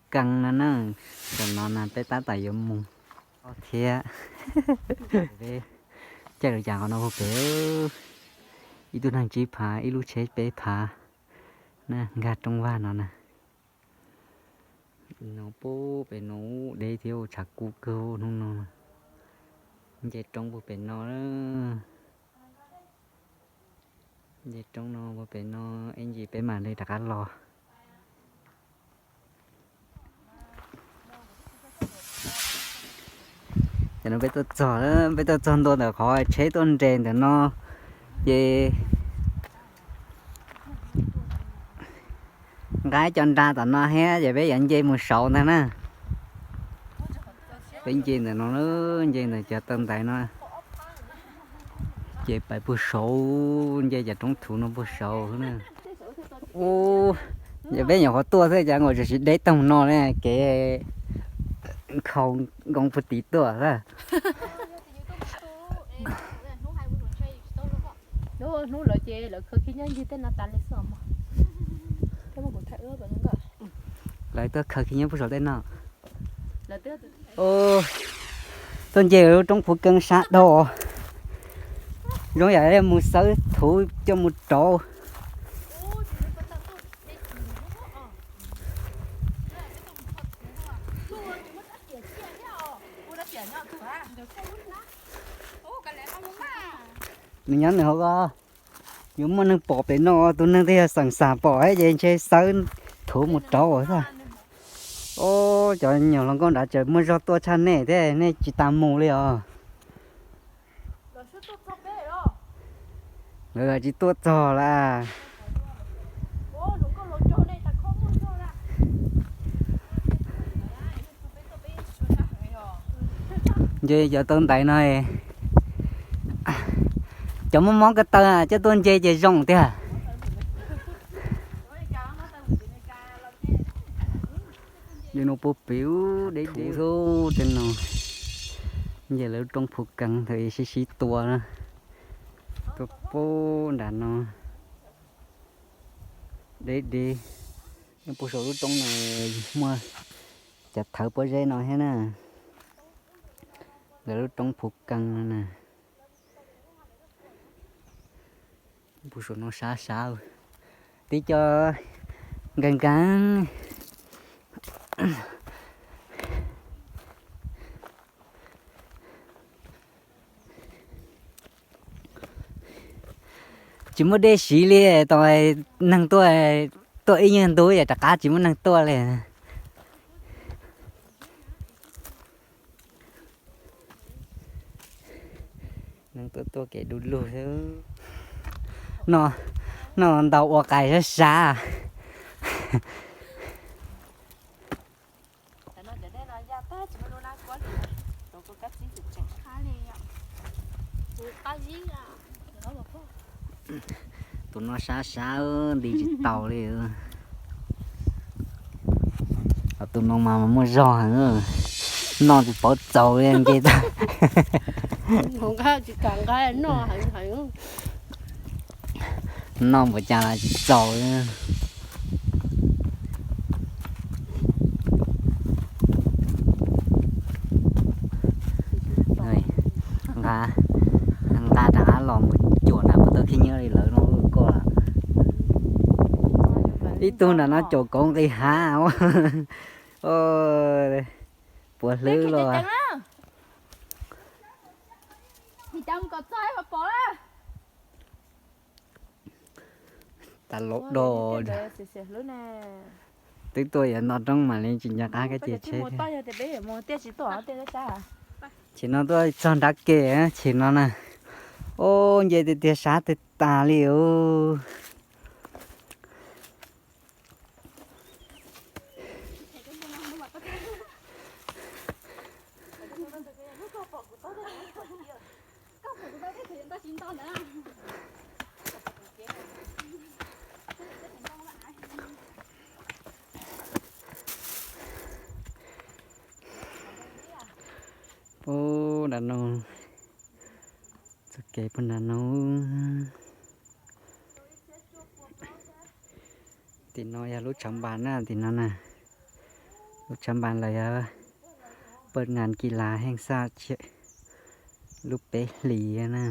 Kees no na, tam no na peb tab tom yuav mus thiab. Peb caij lus cas qhov no puag pem, ib tug neeg tsib phav, ib lub tsheb peb phav na, nkag roob vag no na. No puag pem no deb thiab tshav kub kawg hnub no. Nce roob puag pem no, nce roob no puag pem no, ib ntsis peb mam li rov qab los. Ces no peb tuaj txog, peb tuaj txog ntua ntawm qhov tsheb tuaj nres ntawm no, ces nqa cov nra tom no thiab ces peb yuav nce mus saud ntag na. Peb nce ntawm no, nce ntawm cov taw ntaiv no, ces pais puag saud, nce cov roob thuv no puag saud na. Ub, yog peb nyuam qhuav tuaj xwb cas nkaus tsis deb toog no ne, kev nkhaus nkoos puag tid tuaj xwb. Hnub lawv ces lawv khaws khib nyob ncig tej no tas li xwb os mog. Lawv tuaj khaws khib nyob puag saum tej no. Tuaj nce lub roob Phuv Kees sab dhau. Zoo yam li mus xawb thuv coj mus rauv. Nws nyob nws hauv ko, yuav muaj neeg pom pem no, tus neeg twg yog xeem xam pom ces ntshe xawb thuv mus rauv xwb. Ob, cov nyuam hluas nkauj nrad tseem muaj zog tuaj tshaj nej thiab, nej tsis tas mus li os. Lawv tsis tuaj txog lawm. Nce cov taw ntaiv no, cov muaj mob ko taw coj tuaj nce ces zoo tiag. Li no puag pem deb deb xwb tej no, nce lawv lub roob Phuv Kees thaum sib sib tua na, tuaj puag nram no, deb deb. Nyob puag saum lub roob no muaj cov thawv pob zeb no thiab na, lawv lub roob Phuv Kees no na. Puag saum no sab sab, tib co nkees nkees. Tsis muaj dej siv li, tau neeg tuaj, tuaj ib nyuag ntu es rov qab tsis muaj neeg tuaj li. Neeg tuaj tuaj kev du lug xwb. No, no ntau ua qais sab sab. Tus no sab sab nti tsis tau li. Tus no mas muaj zog heev, noj tsis paub txaus li nce tag. Noj npaum cas los tsis txaus li. Nqa, nqa rov qab los mus cuam nram puag ta khib nyiab li lawv no koj lawm. Ib tug nram no caum kauv nqis hav. Puas hlwb los. Tas laus do. Twb tuaj yuav nto roob mam li tsis nco qab kab cia tsheb. Chim no tuaj txog nrab ke, chim no na. Ob, nce tiag tiag sab tiag tas li os. Puag nram no, txoj kev puag nram no. Tim no yog lub tshav npas na, tim no na. Lub tshav npas lawm yog pawg nas kis las heej xaj lub peb hlis na.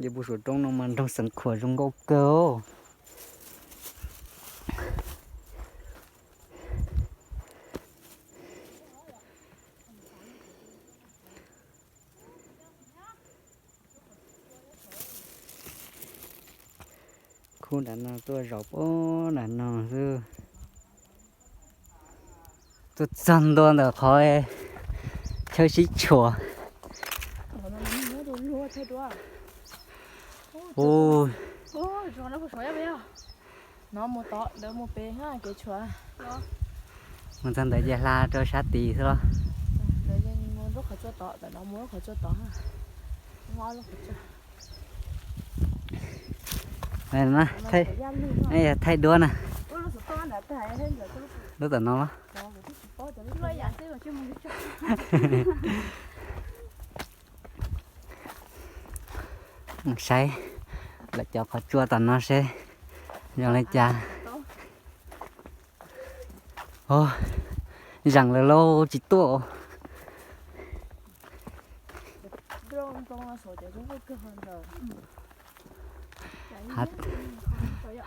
Yog puag saum roob no mas nroog Xeev Khuam zoo nkauj kawg. Khub nram no tuaj zaum puag nram no xwb. Tuaj txog ntua ntawm qhov chaw sib tshuam. Mus txog ntawd mus pem kev tshuam. Mus txog ntawd ces hla rau sab tid xwb los? Mus lub qhov tsua tod, ntawm no mus lub qhov tsua tod. Thaij duab na. Lub tom no los? Saib lawv cov qhov tsua tom no seb zoo li cas. Zaem lawm lauj, tsis tuaj.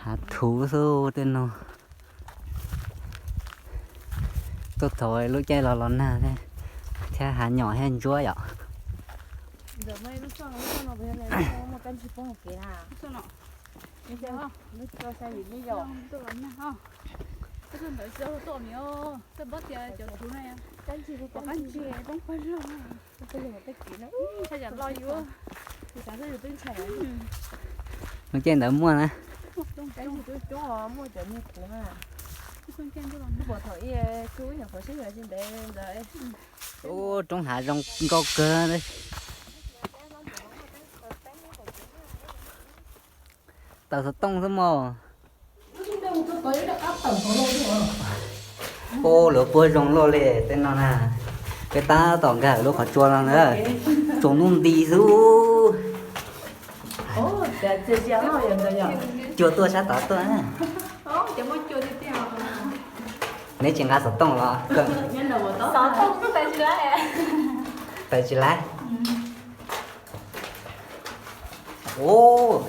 Hav thuv xwb tej no. Tuaj thaum lub caij los los nag thiab hav nyom thiab ntsuab yom. Lub caij ntawd muaj na. Ub, roob hav zoo nkauj kawg. Tawm xov tooj xwb mog. Ub, lawv puab zoo loj li tej no na. Peb tab tom nkag lub qhov tsua no na. Tsaus ntuj nti xwb. Cua tuaj sab tod tuaj. Neb tsis nqa xov tooj los? Tawm tsis laib. Ub,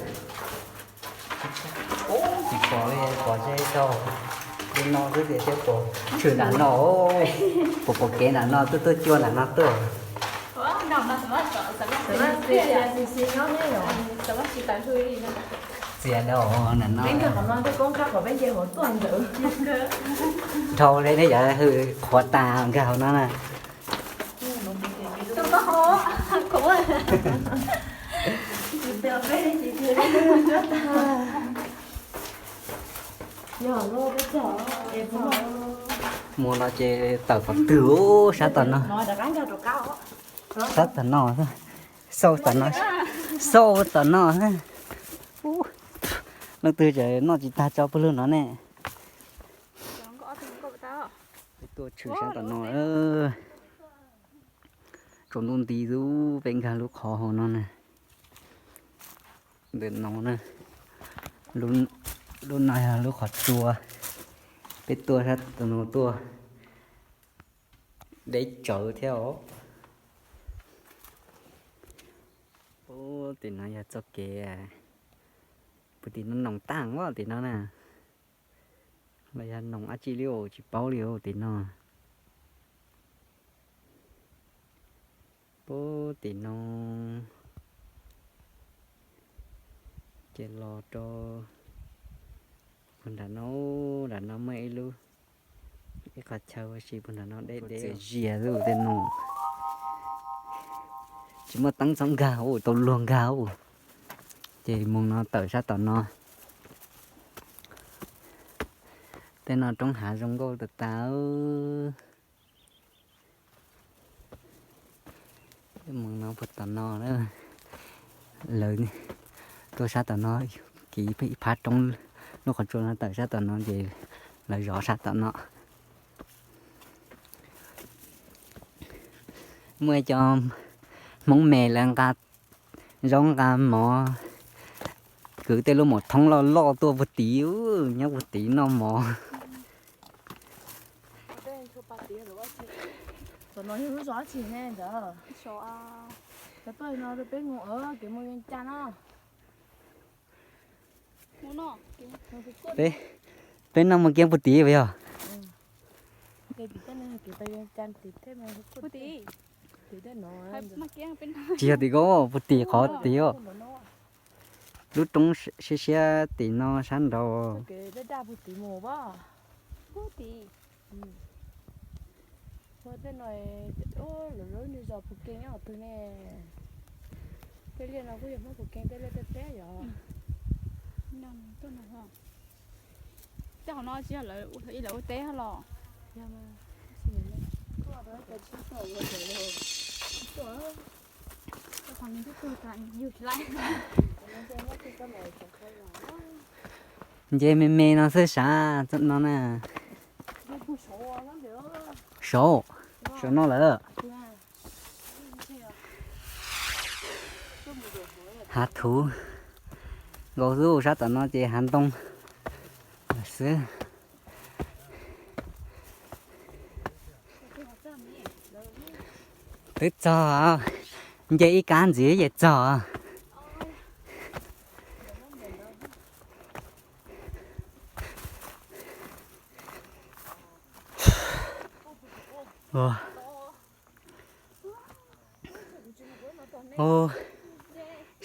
tsis pom li, pom seb tau li no xwb tias thiab pom tshwm nram no. Pom pom kev nram no tuaj, tuaj cua nram no tuaj. Txias dau nram no. Dhau li ne yog hwm qhuav tas nkag hauv no na. Mus no ces tawm qhov twg sab tom no. Sab tom no, xauj tom no, xauj tom no. Ub, leej twg tseem noj tsis tag tso pawg lug no ne. Peb tuaj tshwm sab tom no. Tsaus ntuj nti xwb peb nkag lub qhov hauv no na. Ntawm no na, lub no yog lub qhov tsua. Peb tuaj sab tom no tuaj deb tsawv thiab os. Ub, tim no yog txoj kev, puag tim no noog tag os tim no na. Los yog noog dab tsi li os tsis paub li os tim no. Puag tim no ces los rau puag nram no, nram no muaj ib lub, ib qhov chaw ua si puag nram no deb deb. Txias zias xwb tej no. Tsis muaj teeb txhob nkag ua tau luag nkag ua. Ces mus no tawm sab tom no. Tej no roob hav zoo nkauj tas tas. Mus no puag tom no, lawv tuaj sab tom no, kiv ib phab roob, lub qhov tsua no tawm sab tom no ces lawv zov sab tom no. Muaj cov Hmoob me lawv nqa zaub nqa mov Kwv tej lub maum thoob loj loj tuaj puag tid, nyob puag tid noj mov. Peb noj muaj kiab puag tid puas yog? Tsis yog tim ko, puag tim qhov tid os. Lub roob siab siab tim no sab nraud. Tej qhov no tsis yog lawv ib lawv ua teb los? Nce me me no xwb sav no na. Saud, saum no lawm. Hav thuv nkaus xwb, sab tom no ces hav ntoo xwb. Twb txog, nce ib kab ntxiv ces txog.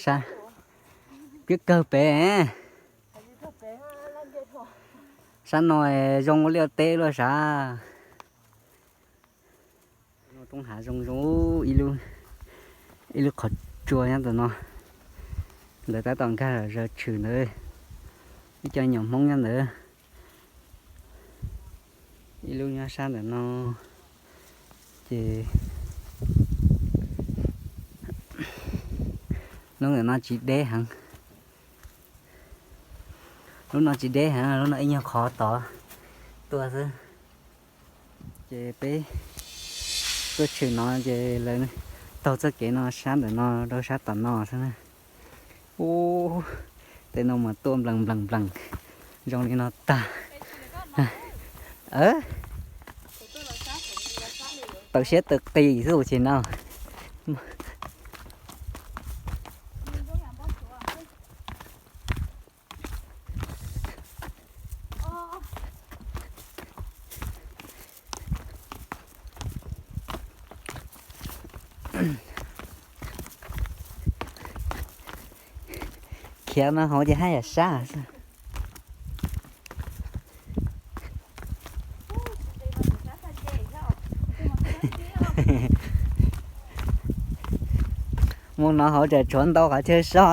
Sab, pib kawg pem. Sab no zoo ua liaj ua teb luaj sav. Roob hav zoo zoo, ib lub qhov tsua nyob ntawm no. Lawv tab tom nkag los zaws tshwm ntawd, ib co nyuam Hmoob nyob ntawd. Ib lub nyob sab ntawm no, ces lub ntawm no tsis deb heev. Lub no tsis deb heev, lub no ib nyuag qhov tod tuaj xwb. Ces peb tuaj tshwm no ces lawv taug txoj kev no sab ntawm no rau sab tom no xwb na. Ub, tej no mas tuaj nplees nplees nplees zoo li no tag. Tawm siab tawm qis xwb ua tsis no. Khiav no hauv ces haj yam sab xwb. Mus no hauv tseem tshuav ntau qhov chaw so.